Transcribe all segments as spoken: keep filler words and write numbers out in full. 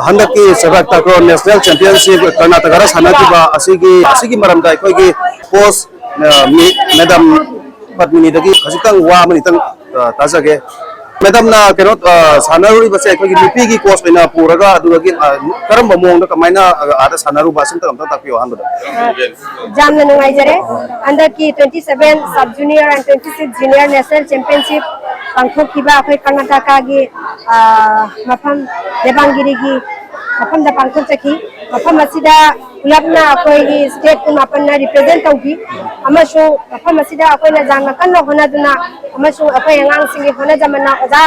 ꯍꯟꯗꯛꯀꯤ ꯁꯦꯄꯥꯛ takraw national championship ꯀꯔꯅꯥꯇꯀꯥꯗ ꯁꯥꯟꯅꯈꯤꯕ ꯑꯁꯤꯒꯤ, ꯑꯁꯤꯒꯤ ꯃꯔꯝꯗ ꯑꯩꯈꯣꯏꯒꯤ ꯀꯣꯆ, ꯑ, ꯃꯤ-, ꯃꯦꯗꯥꯝ ꯄꯗꯃꯤꯅꯤꯗꯒꯤ ꯈꯖꯤꯛꯇꯪ ꯋꯥ ꯑꯃꯅꯤꯇꯪ, ꯑ, ꯇꯥꯖꯒꯦ꯫ ꯃꯦꯗꯥꯝꯅ ꯀꯩꯅꯣ, ꯑ, ꯁꯥꯟꯅꯔꯨꯔꯤꯕꯁꯦ ꯑꯩꯈꯣꯏꯒꯤ ꯅꯨꯄꯤꯒꯤ ꯀꯣꯆ ꯑꯣꯏꯅ ꯄꯨꯔꯒ, ꯑꯗꯨꯗꯒꯤ, ꯑ, ꯀꯔꯝꯕ ꯃꯑꯣꯡꯗ ꯀꯃꯥꯏꯅ, ꯑ, ꯑꯥꯗ ꯁꯥꯟꯅꯔꯨꯕ, ꯑꯁꯤꯝꯇꯪ ꯑꯝꯇꯪ ꯇꯥꯛꯄꯤꯌꯨ ꯑꯍꯥꯟꯕꯗ꯫ ꯌꯥꯝꯅ ꯅꯨꯡꯉꯥꯏꯖꯔꯦ꯫ ꯍꯟꯗꯛꯀꯤ twenty seven sub junior and twenty six junior national championship ꯄꯥꯡꯊꯣꯛꯈꯤꯕ ꯑꯩꯈꯣꯏ ꯀꯔꯅꯥꯇꯀꯥꯒꯤ, ꯑ, ꯃꯐꯝ ꯗꯦꯕꯥꯡꯒꯤꯔꯤꯒꯤ ꯃꯐꯝꯗ ꯄꯥꯡꯊꯣꯛꯆꯈꯤ꯫ ꯃꯐꯝ ꯑꯁꯤꯗ ꯄꯨꯂꯞꯅ ꯑꯩꯈꯣꯏꯒꯤ state ꯀꯨꯟꯃꯥꯄꯟꯅ represent ꯇꯧꯈꯤ, ꯑꯃꯁꯨꯡ ꯃꯐꯝ ꯑꯁꯤꯗ ꯑꯩꯈꯣꯏꯅ ꯌꯥꯝꯅ ꯀꯟꯅ ꯍꯣꯠꯅꯗꯨꯅ ꯑꯃꯁꯨꯡ ꯑꯩꯈꯣꯏ ꯑꯉꯥꯡꯁꯤꯡꯒꯤ ꯍꯣꯠꯅꯖꯃꯟꯅ ꯑꯣꯖꯥ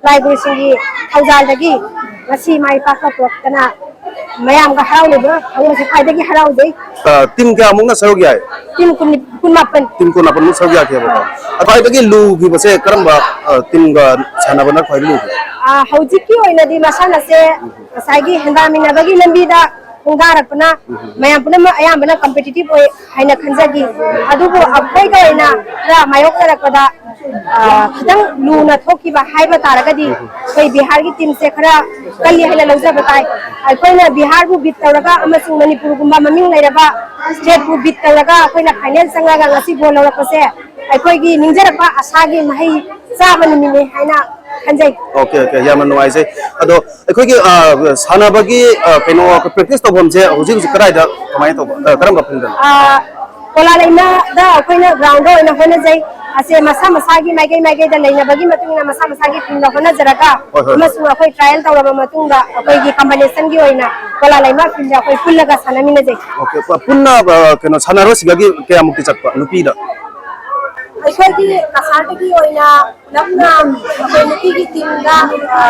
ꯂꯥꯏꯒꯨꯔꯨꯁꯤꯡꯒꯤ ꯊꯧꯖꯥꯜꯗꯒꯤ ꯉꯁꯤ ꯃꯥꯏ ꯄꯥꯛꯄ ꯄꯨꯔꯛꯇꯅ ꯃꯌꯥꯝꯒ ꯍꯔꯥꯎꯅꯕ ꯐꯪꯕꯁꯦ ꯈ꯭ꯋꯥꯏꯗꯒꯤ ꯍꯔꯥꯎꯖꯩ꯫ ꯑ, team ꯀꯌꯥꯃꯨꯛꯅ ꯁꯔꯨꯛ ꯌꯥꯏ? Team ꯀꯨꯟ, ꯀꯨꯟꯃꯥꯄꯟ꯫ Team ꯀꯨꯟꯃꯥꯄꯟꯃꯨꯛ ꯁꯔꯨꯛ ꯌꯥꯈꯤꯑꯕꯀꯣ꯫ ꯑ, ꯈ꯭ꯋꯥꯏꯗꯒꯤ ꯂꯨꯈꯤꯕꯁꯦ ꯀꯔꯝꯕ, ꯑ, teamꯒ ꯁꯥꯟꯅꯕꯅ ꯈ꯭ꯋꯥꯏ ꯂꯨꯒꯦ? ꯑ, ꯍꯧꯖꯤꯛꯀꯤ ꯑꯣꯏꯅꯗꯤ ꯃꯁꯥꯟꯅꯁꯦ ꯉꯁꯥꯏꯒꯤ ꯍꯦꯟꯗꯥꯃꯤꯟꯅꯕꯒꯤ ꯂꯝꯕꯤꯗ ꯈꯣꯡꯗꯥꯔꯛꯄꯅ ꯃꯌꯥꯝ ꯄꯨꯝꯅꯃꯛ ꯑꯌꯥꯝꯕꯅ competitive ꯑꯣꯏ ꯍꯥꯏꯅ ꯈꯟꯖꯈꯤ꯫ ꯑꯗꯨꯕꯨ ꯑꯩꯈꯣꯏꯒ ꯑꯣꯏꯅ ꯈꯔ ꯃꯥꯌꯣꯛꯅꯔꯛꯄꯗ, ꯑ, ꯈꯤꯇꯪ ꯂꯨꯅ ꯊꯣꯛꯈꯤꯕ ꯍꯥꯏꯕ ꯇꯥꯔꯒꯗꯤ ꯑꯩꯈꯣꯏ ꯕꯤꯍꯥꯔꯒꯤ teamꯁꯦ ꯈꯔ ꯀꯜꯂꯤ ꯍꯥꯏꯅ ꯂꯧꯖꯕ ꯇꯥꯏ꯫ ꯑꯩꯈꯣꯏꯅ ꯕꯤꯍꯥꯔꯕꯨ beat ꯇꯧꯔꯒ ꯑꯃꯁꯨꯡ ꯃꯅꯤꯄꯨꯔꯒꯨꯝꯕ ꯃꯃꯤꯡ ꯂꯩꯔꯕ stateꯄꯨ beat ꯇꯧꯔꯒ ꯑꯩꯈꯣꯏꯅ final ꯆꯪꯉꯒ ꯉꯁꯤ gold ꯂꯧꯔꯛꯄꯁꯦ ꯑꯩꯈꯣꯏꯒꯤ ꯅꯤꯡꯖꯔꯛꯄ ꯑꯁꯥꯒꯤ ꯃꯍꯩ ꯆꯥꯕ ꯅꯨꯃꯤꯠꯅꯤ ꯍꯥꯏꯅ ꯈꯟꯖꯩ꯫ Okay, okay, ꯌꯥꯝꯅ ꯅꯨꯡꯉꯥꯏꯖꯩ꯫ ꯑꯗꯣ ꯑꯩꯈꯣꯏꯒꯤ, ꯑ, ꯁꯥꯟꯅꯕꯒꯤ, ꯑ, ꯀꯩꯅꯣ, practice ꯇꯧꯐꯝꯁꯦ ꯍꯧꯖꯤꯛ ꯍꯧꯖꯤꯛ ꯀꯗꯥꯏꯗ, ꯀꯃꯥꯏꯅ ꯇꯧꯕ, ꯑ, ꯀꯔꯝꯕ fieldꯅꯣ? ꯑ, ꯀꯣꯂꯥ ꯂꯩꯃꯗ ꯑꯩꯈꯣꯏꯅ groundꯗ ꯑꯣꯏꯅ ꯍꯣꯠꯅꯖꯩ꯫ ꯑꯁꯦ ꯃꯁꯥ ꯃꯁꯥꯒꯤ ꯃꯥꯏꯀꯩ ꯃꯥꯏꯀꯩꯗ ꯂꯩꯅꯕꯒꯤ ꯃꯇꯨꯡ ꯏꯟꯅ ꯃꯁꯥ ꯃꯁꯥꯒꯤ fieldꯗ ꯍꯣꯠꯅꯖꯔꯒ ꯍꯣꯏ, ꯍꯣꯏ, ꯍꯣꯏ꯫ ꯑꯃꯁꯨꯡ ꯑꯩꯈꯣꯏ trial ꯇꯧꯔꯕ ꯃꯇꯨꯡꯗ ꯑꯩꯈꯣꯏꯒꯤ combinationꯒꯤ ꯑꯣꯏꯅ ꯀꯣꯂꯥ ꯂꯩꯃ fieldꯗ ꯑꯩꯈꯣꯏ ꯄꯨꯜꯂꯒ ꯁꯥꯟꯅꯃꯤꯟꯅꯖꯩ꯫ Okay, ꯄ-, ꯄꯨꯟꯅ, ꯑ, ꯀꯩꯅꯣ, ꯁꯥꯟꯅꯔꯣꯏꯁꯤꯡꯗꯒꯤ ꯀꯌꯥꯃꯨꯛꯇꯤ ꯆꯠꯄ ꯅꯨꯄꯤꯗ? ꯑꯩꯈꯣꯏꯒꯤ ꯀꯁꯥꯔꯗꯒꯤ ꯑꯣꯏꯅ ꯄꯨꯂꯞꯅ ꯑꯩꯈꯣꯏ ꯅꯨꯄꯤꯒꯤ teamꯗ, ꯑ,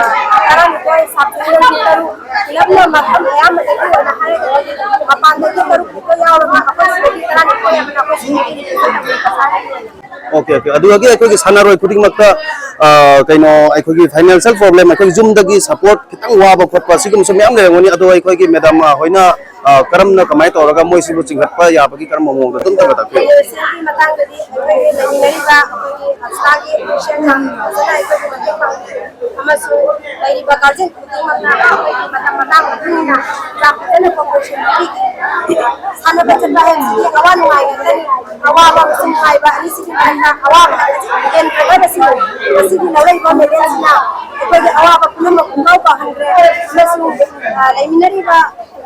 ꯇꯔꯥꯅꯤꯊꯣꯏ, sub juniorꯒꯤ ꯇꯔꯨꯛ, ꯄꯨꯂꯞꯅ ꯃꯐꯝ ꯑꯌꯥꯝꯕꯗꯒꯤ ꯑꯣꯏꯅ ꯍꯥꯏꯔꯒꯗꯤ ꯃꯄꯥꯟꯗꯒꯤ ꯇꯔꯨꯛ ꯈꯛꯇ ꯌꯥꯎꯔꯒ ꯑꯩꯈꯣꯏ ꯁꯤꯗꯒꯤ ꯇꯔꯥꯅꯤꯊꯣꯏ ꯑꯃꯅ ꯑꯩꯈꯣꯏ ꯁꯤꯗꯒꯤ ꯀꯁꯥꯔꯗꯒꯤ ꯑꯣꯏꯅ꯫ Okay, okay. ꯑꯗꯨꯗꯒꯤ ꯑꯩꯈꯣꯏꯒꯤ ꯁꯥꯟꯅꯔꯣꯏ ꯈꯨꯗꯤꯡꯃꯛꯇ, ꯑ, ꯀꯩꯅꯣ, ꯑꯩꯈꯣꯏꯒꯤ financial problem, ꯑꯩꯈꯣꯏꯒꯤ ꯌꯨꯝꯗꯒꯤ support ꯈꯤꯇꯪ ꯋꯥꯕ ꯈꯣꯠꯄ ꯁꯤꯒꯨꯝꯕꯁꯨ ꯃꯌꯥꯝ ꯂꯩꯔꯝꯒꯅꯤ꯫ ꯑꯗꯣ ꯑꯩꯈꯣꯏꯒꯤ ꯃꯦꯗꯥꯝ, ꯑ, ꯍꯣꯏꯅ ꯑ, ꯀꯔꯝꯅ, ꯀꯃꯥꯏꯅ ꯇꯧꯔꯒ ꯃꯣꯏꯁꯤꯕꯨ ꯆꯤꯡꯈꯠꯄ ꯌꯥꯕꯒꯤ ꯀꯔꯝꯕ ꯃꯑꯣꯡꯗ ꯑꯗꯨꯝꯇꯪꯒ ꯇꯥꯛꯄꯤꯌꯨ꯫ ꯐꯥꯏꯅꯥꯟꯁꯤꯌꯦꯜꯒꯤ ꯃꯇꯥꯡꯗꯗꯤ ꯑꯩꯈꯣꯏꯒꯤ ꯂꯩꯃꯤꯟꯅꯔꯤꯕ ꯑꯩꯈꯣꯏꯒꯤ ꯍꯞꯇꯥꯒꯤ ꯑꯣꯐꯤꯁꯤꯌꯦꯜꯅ ꯐꯖꯅ ꯑꯩꯈꯣꯏꯒꯤ ꯃꯇꯦꯡ ꯄꯥꯡꯕꯤ, ꯑꯃꯁꯨꯡ ꯂꯩꯔꯤꯕ ꯒꯥꯔꯖꯤꯌꯟ ꯈꯨꯗꯤꯡꯃꯛꯅ ꯑꯩꯈꯣꯏꯒꯤ ꯃꯇꯝ ꯃꯇꯥꯡ ꯃꯇꯨꯡ ꯏꯟꯅ ꯆꯥꯛ ꯐꯖꯅ ꯀꯣꯑꯣꯄꯔꯦꯁꯟ ꯄꯤꯔꯤ꯫ ꯁꯥꯟꯅꯕ ꯆꯠꯄ ꯍꯥꯏꯕꯁꯤꯗꯤ ꯑꯋꯥ ꯅꯨꯡꯉꯥꯏ ꯉꯥꯛꯇꯅꯤ꯫ ꯑꯋꯥꯕ ꯑꯃꯁꯨꯡ ꯅꯨꯡꯉꯥꯏꯕ ꯑꯅꯤꯁꯤꯒꯤ ꯃꯔꯛꯇ ꯑꯋꯥꯕ ꯍꯥꯏꯕꯁꯤ ꯍꯦꯟꯒꯠꯂꯒꯁꯨ ꯉꯁꯤꯒꯤ ꯂꯧꯔꯛꯏꯕ ꯃꯦꯗꯜꯁꯤꯅ ꯑꯩꯈꯣꯏꯒꯤ ꯑꯋꯥꯕ ꯄꯨꯝꯅꯃꯛ ꯄꯨꯡꯀꯥꯎ ꯀꯥꯎꯍꯟꯈ꯭ꯔꯦ꯫ ꯑꯃꯁꯨꯡ, ꯑ, ꯂꯩꯃꯤꯟꯅꯔꯤꯕ,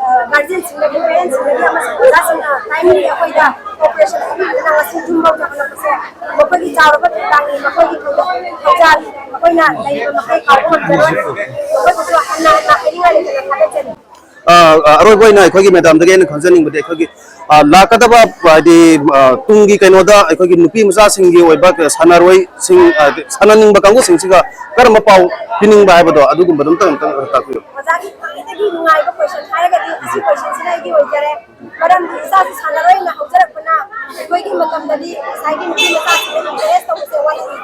ꯑ, ꯒꯥꯔꯖꯤꯌꯟꯁꯤꯡꯗꯒꯤ, ꯄꯦꯔꯦꯟꯁꯁꯤꯡꯗꯒꯤ ꯑꯃꯁꯨꯡ ꯑꯣꯖꯥꯁꯤꯡꯅ ꯇꯥꯏꯃꯤꯡꯂꯤ ꯑꯩꯈꯣꯏꯗ ꯀꯣꯑꯣꯄꯔꯦꯁꯟ ꯄꯤꯕꯤꯗꯨꯅ ꯉꯁꯤ ꯌꯨꯝꯐꯥꯎ ꯌꯧꯍꯜꯂꯛꯄꯁꯦ ꯃꯈꯣꯏꯒꯤ ꯆꯥꯎꯔꯕ ꯊꯧꯗꯥꯡꯅꯤ꯫ ꯃꯈꯣꯏꯒꯤ ꯊꯧꯗꯥꯡ ꯊꯧꯖꯥꯜ ꯑꯩꯈꯣꯏꯅ ꯂꯩꯔꯤꯕ ꯃꯈꯩ ꯀꯥꯎꯕ ꯉꯝꯖꯔꯣꯏ꯫ ꯃꯈꯣꯏꯕꯨꯁꯨ ꯍꯟꯅ ꯍꯟꯅ ꯍꯥꯏꯅꯤꯡꯉꯥꯏ ꯂꯩꯇꯅ ꯊꯥꯒꯠꯆꯔꯤ꯫ ꯑ, ꯑ, ꯑꯔꯣꯏꯕ ꯑꯣꯏꯅ ꯑꯩꯈꯣꯏꯒꯤ ꯃꯦꯗꯥꯝꯗꯒꯤ ꯑꯩꯅ ꯈꯪꯖꯅꯤꯡꯕꯗꯤ, ꯑꯩꯈꯣꯏꯒꯤ, ꯑ, ꯂꯥꯛꯀꯗꯕ, ꯍꯥꯏꯗꯤ, ꯑ, ꯇꯨꯡꯒꯤ ꯀꯩꯅꯣꯗ ꯑꯩꯈꯣꯏꯒꯤ ꯅꯨꯄꯤ ꯃꯆꯥꯁꯤꯡꯒꯤ ꯑꯣꯏꯕ ꯁꯥꯟꯅꯔꯣꯏꯁꯤꯡ, ꯑ, ꯁꯥꯟꯅꯅꯤꯡꯕ ꯀꯥꯡꯕꯨꯁꯤꯡꯁꯤꯒ ꯀꯔꯝꯕ ꯄꯥꯎ ꯄꯤꯅꯤꯡꯕ ꯍꯥꯏꯕꯗꯣ ꯑꯗꯨꯒꯨꯝꯕꯗꯣ ꯑꯝꯇꯪ, ꯑꯝꯇꯪ ꯇꯥꯛꯄꯤꯌꯨ꯫ ꯑꯣꯖꯥꯒꯤ ꯈ꯭ꯋꯥꯏꯗꯒꯤ ꯅꯨꯡꯉꯥꯏꯕ ꯀꯣꯏꯁꯟ ꯍꯥꯏꯔꯒꯗꯤ ꯑꯁꯤ ꯀꯣꯏꯁꯟꯁꯤꯅ ꯑꯩꯒꯤ ꯑꯣꯏꯖꯔꯦ꯫ ꯃꯔꯝꯗꯤ ꯏꯆꯥꯁꯤ ꯁꯥꯟꯅꯔꯣꯏꯅ ꯍꯧꯖꯔꯛꯄꯅ ꯑꯩꯈꯣꯏꯒꯤ ꯃꯇꯝꯗꯗꯤ ꯉꯁꯥꯏꯒꯤ ꯅꯨꯄꯤ ꯃꯆꯥꯁꯤꯡꯗ ꯏꯟꯀꯔꯦꯖ ꯇꯧꯕꯁꯦ ꯋꯥꯠꯂꯤ꯫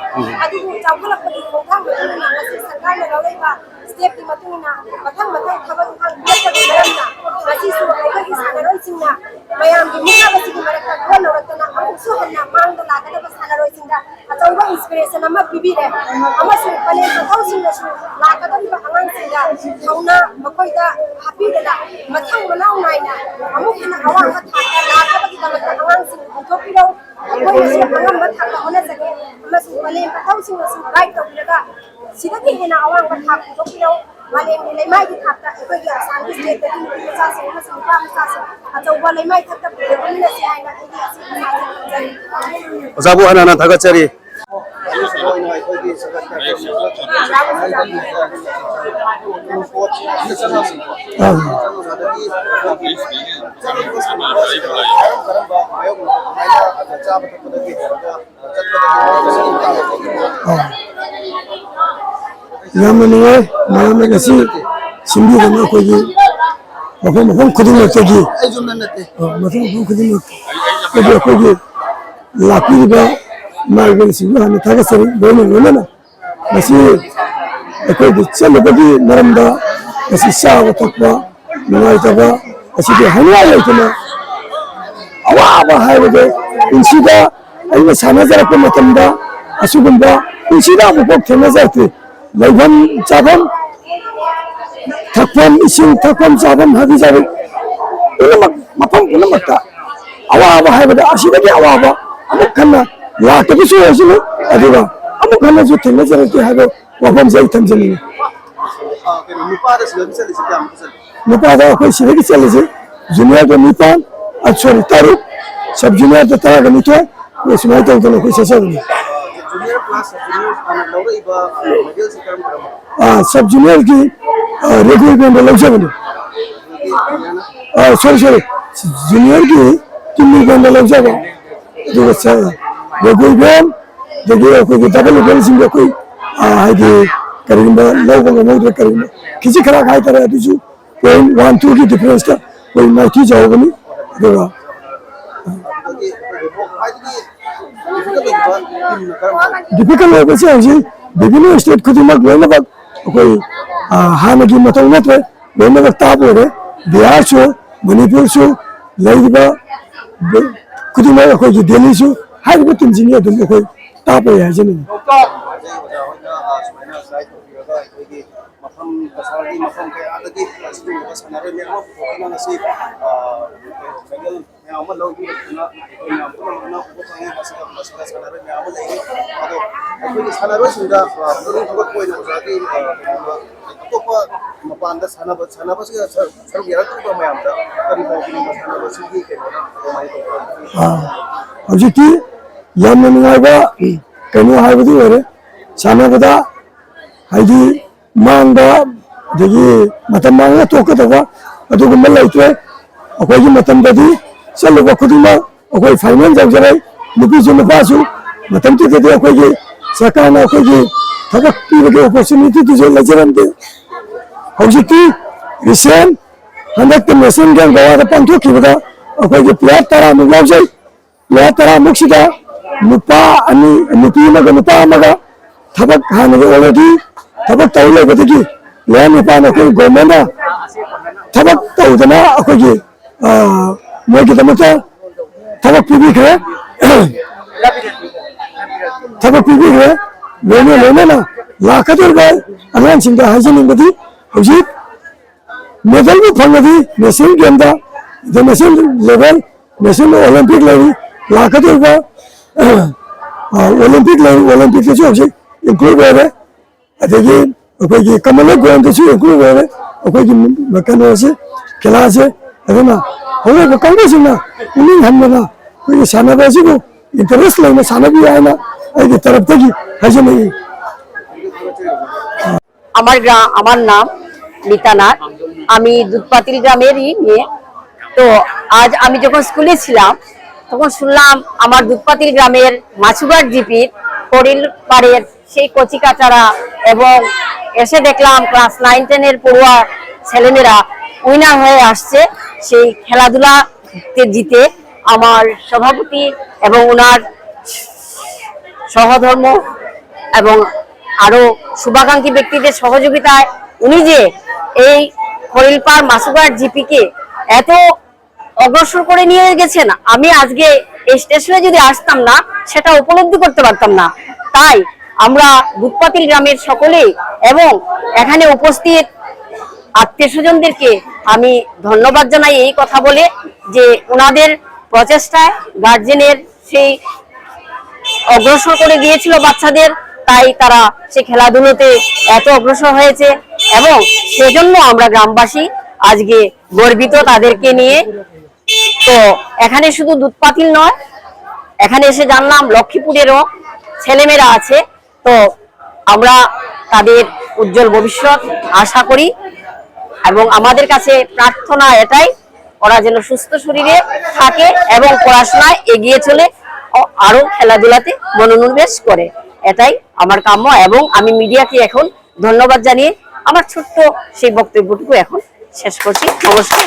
ꯑꯗꯨꯕꯨ ꯆꯥꯎꯈꯠꯂꯛꯄꯒꯤ ꯈꯣꯡꯊꯥꯡ ꯃꯇꯨꯡ ꯏꯟꯅ ꯉꯁꯤ ꯁꯔꯀꯥꯔꯅ ꯂꯧꯔꯛꯏꯕ ꯁ꯭ꯇꯦꯞꯀꯤ ꯃꯇꯨꯡ ꯏꯟꯅ ꯃꯊꯪ ꯃꯊꯪ ꯊꯕꯛ ꯏꯪꯈꯥꯡ ꯄꯤꯔꯛꯄꯒꯤ ꯃꯔꯝꯅ ꯉꯁꯤꯁꯨ ꯑꯩꯈꯣꯏꯒꯤ ꯁꯥꯟꯅꯔꯣꯏꯁꯤꯡꯅ ꯃꯌꯥꯝꯒꯤ ꯃꯤꯠꯌꯦꯡ ꯑꯁꯤꯒꯤ ꯃꯔꯛꯇ ꯂꯣꯟꯅꯔꯛꯇꯅ ꯑꯃꯨꯛꯁꯨ ꯍꯟꯅ ꯃꯥꯡꯗ ꯂꯥꯛꯀꯗꯕ ꯁꯥꯟꯅꯔꯣꯏꯁꯤꯡꯗ ꯑꯆꯧꯕ ꯏꯟꯁꯄꯤꯔꯦꯁꯟ ꯑꯃ ꯄꯤꯕꯤꯔꯦ꯫ ꯑꯃꯁꯨꯡ ꯄꯂꯦꯝ ꯄꯊꯧꯁꯤꯡꯅꯁꯨ ꯂꯥꯛꯀꯗꯧꯔꯤꯕ ꯑꯉꯥꯡꯁꯤꯡꯗ ꯊꯧꯅꯥ ꯃꯈꯣꯏꯗ ꯍꯥꯞꯄꯤꯗꯅ ꯃꯊꯪ ꯃꯅꯥꯎ ꯅꯥꯏꯅ ꯑꯃꯨꯛ ꯍꯦꯟꯅ ꯑꯋꯥꯡꯕ ꯊꯥꯛꯇ ꯂꯥꯛꯅꯕꯒꯤꯗꯃꯛꯇ ꯑꯉꯥꯡꯁꯤꯡ ꯄꯨꯊꯣꯛꯄꯤꯔꯧ꯫ ꯑꯩꯈꯣꯏꯅꯁꯨ ꯑꯉꯝꯕ ꯊꯥꯛꯇ ꯍꯣꯠꯅꯖꯒꯦ꯫ ꯑꯃꯁꯨꯡ ꯄꯂꯦꯝ ꯄꯊꯧꯁꯤꯡꯅꯁꯨ ꯒꯥꯏꯗ ꯇꯧꯕꯤꯔꯒ ꯁꯤꯗꯒꯤ ꯍꯦꯟꯅ ꯑꯋꯥꯡꯕ ꯊꯥꯛ ꯄꯨꯊꯣꯛꯄꯤꯔꯧ꯫ ꯃꯥꯂꯦꯝꯒꯤ ꯂꯩꯃꯥꯏꯒꯤ ꯊꯥꯛꯇ ꯑꯩꯈꯣꯏꯒꯤ ꯑꯁꯥꯝꯒꯤ ꯁ꯭ꯇꯦꯠꯇꯒꯤ ꯅꯨꯄꯤ ꯃꯆꯥꯁꯤꯡ ꯑꯃꯁꯨꯡ ꯅꯨꯄꯥ ꯃꯆꯥꯁꯤꯡ ꯑꯆꯧꯕ ꯂꯩꯃꯥꯏ ꯊꯛꯇ ꯄꯨꯈꯠꯃꯤꯟꯅꯁꯤ ꯍꯥꯏꯅ ꯑꯩꯒꯤ ꯑꯁꯤ ꯑꯁꯥꯁꯦ ꯊꯝꯖꯔꯤ꯫ ꯑꯣꯖꯥꯕꯨ ꯍꯟꯅ ꯍꯟꯅ ꯊꯥꯒꯠꯆꯔꯤ꯫ ꯑꯥ꯫ ꯑꯥ꯫ ꯌꯥꯝꯅ ꯅꯨꯡꯉꯥꯏ꯫ ꯃꯌꯥꯝꯅ ꯉꯁꯤ ꯁꯤꯟꯕꯤꯗꯨꯅ ꯑꯩꯈꯣꯏꯒꯤ ꯃꯐꯝ, ꯃꯐꯝ ꯈꯨꯗꯤꯡꯃꯛꯇꯒꯤ, ꯑ, ꯃꯐꯝ, ꯃꯐꯝ ꯈꯨꯗꯤꯡꯃꯛꯇꯒꯤ ꯑꯩꯈꯣꯏꯒꯤ ꯂꯥꯛꯄꯤꯔꯤꯕ ꯏꯃꯥ ꯏꯕꯦꯜꯁꯤꯡꯕꯨ ꯍꯥꯟꯅ ꯊꯥꯒꯠꯆꯔꯤ꯫ ꯂꯣꯏꯅ ꯂꯣꯏꯅꯅ ꯉꯁꯤ ꯑꯩꯈꯣꯏꯒꯤ ꯆꯠꯂꯨꯕꯒꯤ ꯃꯔꯝꯗ ꯉꯁꯤ ꯆꯥꯕ ꯊꯛꯄ ꯅꯨꯡꯉꯥꯏꯇꯕ ꯑꯁꯤꯗꯤ ꯍꯥꯏꯅꯤꯡꯉꯥꯏ ꯂꯩꯇꯅ ꯑꯋꯥꯕ ꯍꯥꯏꯕꯗꯣ ꯄꯨꯟꯁꯤꯗ ꯑꯩꯅ ꯁꯥꯟꯅꯖꯔꯛꯄ ꯃꯇꯝꯗ ꯑꯁꯤꯒꯨꯝꯕ ꯄꯨꯟꯁꯤꯗ ꯑꯃꯨꯛꯐꯥꯎ ꯊꯦꯡꯅꯖꯔꯛꯇ꯭ꯔꯤ꯫ ꯂꯩꯐꯝ ꯆꯥꯐꯝ, ꯊꯛꯐꯝ, ꯏꯁꯤꯡ ꯊꯛꯐꯝ ꯆꯥꯐꯝ ꯍꯥꯏꯕ ꯌꯥꯔꯦ, ꯄꯨꯝꯅꯃꯛ, ꯃꯐꯝ ꯄꯨꯝꯅꯃꯛꯇ ꯑꯋꯥꯕ ꯍꯥꯏꯕꯗ ꯑꯁꯤꯗꯒꯤ ꯑꯋꯥꯕ ꯑꯃꯨꯛ ꯍꯟꯅ ꯂꯥꯛꯇꯕꯁꯨ ꯑꯣꯏꯁꯅꯨ, ꯑꯗꯨꯒ ꯑꯃꯨꯛ ꯍꯟꯅꯁꯨ ꯊꯦꯡꯅꯖꯔꯛꯀꯦ ꯍꯥꯏꯕ ꯋꯥꯐꯝꯁꯦ ꯑꯩ ꯊꯝꯖꯅꯤꯡꯉꯤ꯫ ꯑ, ꯀꯩꯅꯣ, ꯅꯨꯄꯥꯗ ꯁꯤꯗꯒꯤ ꯆꯠꯂꯤꯁꯦ ꯀꯌꯥꯃꯨꯛꯀ ꯆꯠꯂꯤ? ꯅꯨꯄꯥꯗ ꯑꯩꯈꯣꯏ ꯁꯤꯗꯒꯤ ꯆꯠꯂꯤꯁꯦ ꯖꯨꯅꯤꯌꯔꯗ ꯅꯤꯄꯥꯟ, ꯑ, ꯁꯣꯔꯤ, ꯇꯔꯨꯛ, ꯁꯕ ꯖꯨꯅꯤꯌꯔꯗ ꯇꯔꯥꯒ ꯅꯤꯊꯣꯏ, ꯑꯩꯈꯣꯏ ꯁꯨꯃꯥꯏꯅ ꯇꯧꯗꯅ ꯑꯩꯈꯣꯏ ꯆꯠꯆꯕꯅꯤ꯫ ꯖꯨꯅꯤꯌꯔ ꯀ꯭ꯂꯥꯁ, ꯖꯨꯅꯤꯌꯔ ꯍꯥꯟꯅ ꯂꯧꯔꯛꯏꯕ, ꯑ, ꯃꯣꯗꯦꯜꯁꯦ ꯀꯔꯝ ꯀꯔꯝꯕꯅꯣ? ꯑ, ꯁꯕ ꯖꯨꯅꯤꯌꯔꯒꯤ, ꯑ, ꯔꯦꯒꯨꯂꯔ ꯕꯦꯟꯗ ꯂꯧꯖꯕꯅꯤ꯫ ꯑꯗꯒꯤ ꯖꯨꯅꯤꯌꯔꯅ? ꯑ, ꯁꯣꯔꯤ, ꯁꯣꯔꯤ, ꯖꯨꯅꯤꯌꯔꯒꯤ ꯀꯤꯗꯅꯤ ꯕꯦꯟꯗ ꯂꯧꯖꯕ, ꯑꯗꯨꯒ ꯁ-, ꯔꯦꯒꯨꯂꯔ ꯕꯦꯟ, ꯑꯗꯒꯤ ꯑꯩꯈꯣꯏꯒꯤ ꯗꯕꯜ ꯂꯦꯚꯦꯜꯁꯤꯡꯗꯣ ꯑꯩꯈꯣꯏ, ꯑ, ꯍꯥꯏꯗꯤ ꯀꯔꯤꯒꯨꯝꯕ ꯂꯧꯕ ꯉꯝꯍꯧꯗ꯭ꯔꯦ, ꯀꯔꯤꯒꯨꯝꯕ ꯈꯤꯖꯤꯛ ꯈꯔ ꯍꯥꯏꯇꯥꯔꯦ, ꯑꯗꯨꯁꯨ ꯄꯣꯏꯟ ꯋꯥꯟ ꯇꯨꯒꯤ ꯗꯤꯐ꯭ꯔꯦꯟꯁꯇ ꯑꯩꯈꯣꯏ ꯃꯥꯏꯊꯤꯖꯍꯧꯕꯅꯤ꯫ ꯑꯗꯨꯒ ꯗꯤꯐꯤꯀꯜꯠ ꯑꯣꯏꯕꯁꯦ ꯍꯧꯖꯤꯛ ꯔꯦꯚꯤꯅ꯭ꯌꯨ ꯁ꯭ꯇꯦꯠ ꯈꯨꯗꯤꯡꯃꯛ ꯂꯣꯏꯅꯃꯛ ꯑꯩꯈꯣꯏ, ꯑ, ꯍꯥꯟꯅꯒꯤ ꯃꯇꯧ ꯅꯠꯇ꯭ꯔꯦ, ꯂꯣꯏꯅꯃꯛ ꯇꯥꯞ ꯑꯣꯏꯔꯦ꯫ ꯕꯤꯍꯥꯔꯁꯨ, ꯃꯅꯤꯄꯨꯔꯁꯨ, ꯂꯩꯔꯤꯕ ꯈꯨꯗꯤꯡꯃꯛ ꯑꯩꯈꯣꯏꯒꯤ ꯗꯦꯜꯂꯤꯁꯨ ꯍꯥꯏꯔꯤꯕ ꯇꯤꯝꯁꯤꯡꯁꯦ ꯑꯗꯨꯝ ꯑꯩꯈꯣꯏ ꯇꯥꯞ ꯑꯣꯏ ꯍꯥꯏꯖꯅꯤꯡꯉꯤ꯫ ꯍꯧꯖꯤꯛ ꯑꯣꯖꯥ ꯍꯣꯏꯅ, ꯑ, ꯁꯨꯃꯥꯏꯅ ꯒꯥꯏꯗ ꯇꯧꯕꯤꯔꯒ ꯑꯩꯈꯣꯏꯒꯤ ꯃꯐꯝ, ꯀꯁꯥꯔꯒꯤ ꯃꯐꯝ ꯀꯌꯥꯗꯒꯤ ꯑꯁꯤꯒꯨꯝꯂꯕ ꯁꯥꯟꯅꯔꯣꯏ ꯃꯌꯥꯝ ꯑꯃ ꯄꯨꯊꯣꯛꯇꯨꯅ ꯉꯁꯤ, ꯑ, ꯃꯦꯗꯜ ꯃꯌꯥꯝ ꯑꯃ ꯂꯧꯕꯤꯔꯛꯇꯨꯅ ꯑꯩꯈꯣꯏ ꯃꯌꯥꯝ ꯄꯨꯝꯅꯃꯛꯅ ꯎꯕ ꯐꯪꯉꯦ꯫ ꯃꯁꯤꯗ, ꯃꯁꯤꯗ ꯁꯥꯟꯅꯔꯣꯏ ꯃꯌꯥꯝ ꯑꯃ ꯂꯩꯔꯤ꯫ ꯑꯗꯣ ꯑꯩꯈꯣꯏꯒꯤ ꯁꯥꯟꯅꯔꯣꯏꯁꯤꯡꯗ, ꯑ, ꯄꯨꯛꯅꯤꯡ ꯊꯧꯒꯠꯄ ꯑꯣꯏꯅ ꯑꯣꯖꯥꯒꯤ, ꯑ, ꯀꯩꯅꯣꯗ ꯑꯇꯣꯞꯄ ꯃꯄꯥꯟꯗ ꯁꯥꯟꯅꯕ, ꯁꯥꯟꯅꯕꯁꯤꯗ ꯁꯔꯨꯛ, ꯁꯔꯨꯛ ꯌꯥꯔꯛꯇ꯭ꯔꯤꯕ ꯃꯌꯥꯝꯗ ꯀꯔꯤ ꯐꯥꯎꯕꯤꯅꯤꯡꯕ, ꯁꯥꯟꯅꯕꯁꯤꯒꯤ ꯀꯩꯅꯣꯗ ꯀꯃꯥꯏꯅ ꯇꯧꯕ? ꯑ, ꯍꯧꯖꯤꯛꯇꯤ ꯌꯥꯝꯅ ꯅꯨꯡꯉꯥꯏꯕ ꯀꯩꯅꯣ ꯍꯥꯏꯕꯗꯤ ꯑꯣꯏꯔꯦ꯫ ꯁꯥꯟꯅꯕꯗ ꯍꯥꯏꯗꯤ ꯃꯥꯡꯕ, ꯑꯗꯒꯤ ꯃꯇꯝ ꯃꯥꯡꯉꯒ ꯇꯣꯛꯀꯗꯕ ꯑꯗꯨꯒꯨꯝꯕ ꯂꯩꯇ꯭ꯔꯦ꯫ ꯑꯩꯈꯣꯏꯒꯤ ꯃꯇꯝꯗꯗꯤ ꯆꯠꯂꯨꯕ ꯈꯨꯗꯤꯡꯃꯛ ꯑꯩꯈꯣꯏ ꯐꯥꯏꯅꯦꯜ ꯌꯧꯖꯔꯦ꯫ ꯅꯨꯄꯤꯁꯨ ꯅꯨꯄꯥꯁꯨ ꯃꯇꯝꯗꯨꯗꯗꯤ ꯑꯩꯈꯣꯏꯒꯤ ꯁꯔꯀꯥꯔꯅ ꯑꯩꯈꯣꯏꯒꯤ ꯊꯕꯛ ꯄꯤꯕꯒꯤ ꯑꯣꯄꯣꯔꯆꯨꯅꯤꯇꯤꯗꯨꯁꯨ ꯂꯩꯖꯔꯝꯗꯦ꯫ ꯍꯧꯖꯤꯛꯇꯤ ꯔꯤꯁꯦꯟ ꯍꯟꯗꯛꯇ ꯅꯦꯁꯅꯦꯜ ꯒꯦꯝ ꯒꯋꯥꯗ ꯄꯥꯡꯊꯣꯛꯈꯤꯕꯗ ꯑꯩꯈꯣꯏꯒꯤ ꯄ꯭ꯂꯦꯌꯔ ꯇꯔꯥꯃꯨꯛ ꯌꯥꯎꯖꯩ꯫ ꯄ꯭ꯂꯦꯌꯔ ꯇꯔꯥꯃꯨꯛꯁꯤꯗ ꯅꯨꯄꯥ ꯑꯅꯤ, ꯅꯨꯄꯤ ꯑꯃꯒ ꯅꯨꯄꯥ ꯑꯃꯒ ꯊꯕꯛ ꯍꯥꯟꯅꯒꯤ already ꯊꯕꯛ ꯇꯧ ꯂꯩꯕꯗꯒꯤ ꯄ꯭ꯂꯦꯌꯔ ꯅꯤꯄꯥꯟ ꯑꯩꯈꯣꯏ ꯒꯣꯔꯃꯦꯟꯅ ꯊꯕꯛ ꯇꯧꯗꯅ ꯑꯩꯈꯣꯏꯒꯤ, ꯑ, ꯃꯣꯏꯒꯤꯗꯃꯛꯇ ꯊꯕꯛ ꯄꯤꯕꯤꯈ꯭ꯔꯦ꯫ ꯊꯕꯛ ꯄꯤꯕꯤꯈ꯭ꯔꯦ꯫ ꯂꯣꯏꯅ ꯂꯣꯏꯅꯅ ꯂꯥꯛꯀꯗꯧꯔꯤꯕ ꯑꯉꯥꯡꯁꯤꯡꯗ ꯍꯥꯏꯖꯅꯤꯡꯕꯗꯤ, ꯍꯧꯖꯤꯛ ꯃꯦꯗꯜꯕꯨ ꯐꯪꯉꯗꯤ ꯅꯦꯁꯅꯦꯜ ꯒꯦꯝꯗ, ꯏꯟꯇꯔꯅꯦꯁꯅꯦꯜ ꯂꯦꯚꯦꯜ, ꯅꯦꯁꯅꯦꯜ ꯑꯣꯂꯦꯝꯄꯤꯛ ꯂꯩꯔꯤ, ꯂꯥꯛꯀꯗꯧꯔꯤꯕ, ꯑ, ꯑꯣꯂꯦꯝꯄꯤꯛ ꯂꯩꯔꯤ, ꯑꯣꯂꯦꯝꯄꯤꯛꯇꯁꯨ ꯍꯧꯖꯤꯛ ꯏꯟꯀ꯭ꯂꯨꯗ ꯑꯣꯏꯔꯦ꯫ ꯑꯗꯒꯤ ꯑꯩꯈꯣꯏꯒꯤ ꯀꯃꯟꯋꯦꯜꯊ ꯒꯦꯝꯗꯁꯨ ꯏꯟꯀ꯭ꯂꯨꯗ ꯑꯣꯏꯔꯦ꯫ ꯑꯩꯈꯣꯏꯒꯤ ꯀꯩꯅꯣꯁꯦ, ꯈꯦꯂꯥꯁꯦ, ꯑꯗꯨꯅ ꯍꯧꯔꯛꯏꯕ ꯀꯥꯡꯕꯨꯁꯤꯡꯅ ꯄꯨꯛꯅꯤꯡ ꯍꯟꯕꯅ ꯑꯩꯈꯣꯏꯒꯤ ꯁꯥꯟꯅꯕ ꯑꯁꯤꯕꯨ ꯏꯟꯇꯔꯦꯁ ꯂꯩꯅ ꯁꯥꯟꯅꯕꯤꯌꯨ ꯍꯥꯏꯅ ꯑꯩꯒꯤ ꯇꯔꯞꯇꯒꯤ ꯍꯥꯏꯖꯅꯤꯡꯏ꯫ আমার গ্রাম, আমার নাম মিতা নাথ। আমি দুধপাতিল গ্রামেরই মেয়ে। তো আজ আমি যখন স্কুলে ছিলাম, তখন শুনলাম আমার দুধপাতিল গ্রামের মাছুঘাট জিপির খরিল পাড়ের সেই কচিকাচারা, এবং এসে দেখলাম ক্লাস নাইন টেনের পড়ুয়া ছেলেমেয়েরা উইনার হয়ে আসছে সেই খেলাধুলাতে জিতে। আমার সভাপতি এবং ওনার সহধর্ম এবং আরো শুভাকাঙ্ক্ষী ব্যক্তিদের সহযোগিতায় উনি যে এই খরিলপাড় মাছুঘাট জিপিকে এত অগ্রসর করে নিয়ে গেছেন, আমি আজকে এই স্টেশনে যদি আসতাম না, সেটা উপলব্ধি করতে পারতাম না। তাই আমরা দুধপাতিল গ্রামের সকলেই এবং এখানে উপস্থিত আত্মীয় স্বজনদেরকে আমি ধন্যবাদ জানাই এই কথা বলে, যে ওনাদের প্রচেষ্টায় গার্জেনের সেই অগ্রসর করে দিয়েছিল বাচ্চাদের, তাই তারা সে খেলাধুলোতে এত অগ্রসর হয়েছে। এবং সেজন্য আমরা গ্রামবাসী আজকে গর্বিত তাদেরকে নিয়ে। তো এখানে শুধু দুধপাতিল নয়, এখানে এসে জানলাম লক্ষ্মীপুরেরও ছেলেমেয়েরা আছে। তো আমরা তাদের উজ্জ্বল ভবিষ্যৎ আশা করি এবং আমাদের কাছে প্রার্থনা এটাই, ওরা যেন সুস্থ শরীরে থাকে এবং পড়াশোনায় এগিয়ে চলে, আরো খেলাধুলাতে মনোনিবেশ করে। এটাই আমার কাম্য এবং আমি মিডিয়াকে এখন ধন্যবাদ জানিয়ে আমার ছোট্ট সেই বক্তব্যটুকু এখন শেষ করছি। নমস্কার।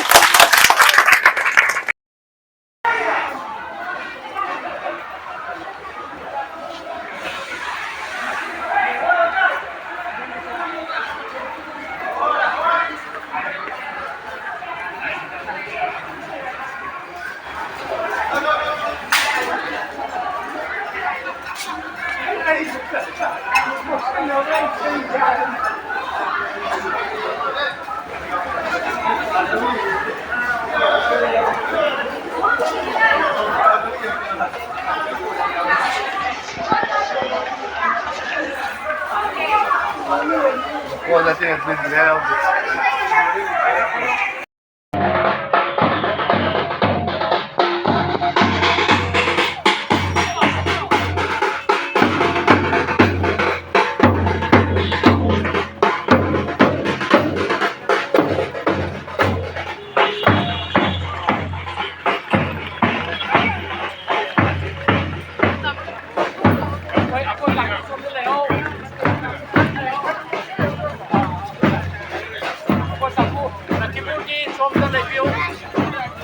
ꯂꯛꯈꯤꯄꯨꯔꯒꯤ ꯁꯣꯝꯗ ꯂꯩꯕꯤꯌꯨ꯫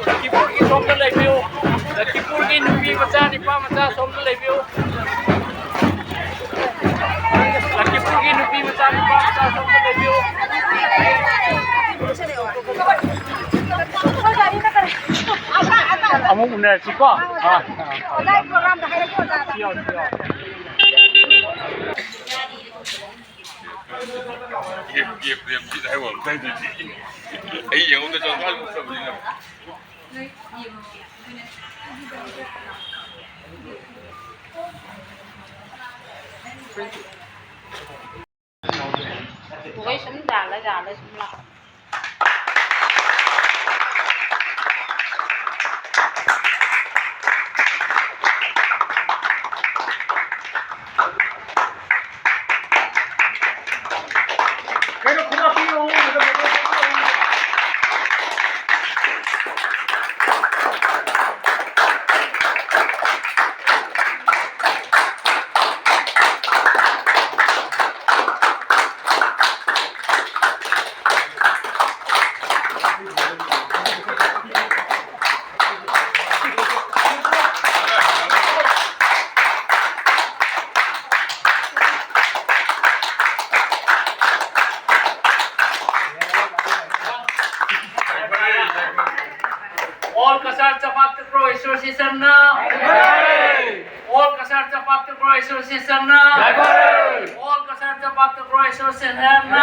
ꯂꯛꯈꯤꯄꯨꯔꯒꯤ ꯁꯣꯝꯗ ꯂꯩꯕꯤꯌꯨ꯫ ꯂꯛꯈꯤꯄꯨꯔꯒꯤ ꯅꯨꯄꯤ ꯃꯆꯥ, ꯅꯨꯄꯥ ꯃꯆꯥ ꯁꯣꯝꯗ ꯂꯩꯕꯤꯌꯨ꯫ ꯂꯛꯈꯤꯄꯨꯔꯒꯤ ꯅꯨꯄꯤ ꯃꯆꯥ, ꯅꯨꯄꯥ ꯃꯆꯥ ꯁꯣꯝꯗ ꯂꯩꯕꯤꯌꯨ꯫ ꯑꯃꯨꯛ ꯎꯅꯔꯁꯤꯀꯣ꯫ ꯑꯥ꯫ ꯑꯣꯖꯥ, ꯑꯩ ꯄ꯭ꯔꯣꯒ꯭ꯔꯥꯝꯗ ꯍꯥꯏꯔꯛꯀꯦ, ꯑꯣꯖꯥꯗ꯫ ꯁꯤ ꯌꯥꯎ, ꯁꯤ ꯌꯥꯎ꯫ ꯑꯩ ꯌꯦꯡꯉꯨꯗ ꯆꯠꯂꯨ꯫ ꯄꯨꯈꯩ ꯁꯨꯝ ꯌꯥꯜꯂ ꯌꯥꯜꯂ ꯁꯨꯝ ꯂꯥꯛꯑꯣ꯫ All Cachar Chapang Takraw Association na. All Cachar Chapang Takraw Association na. All Cachar Chapang Takraw Association na.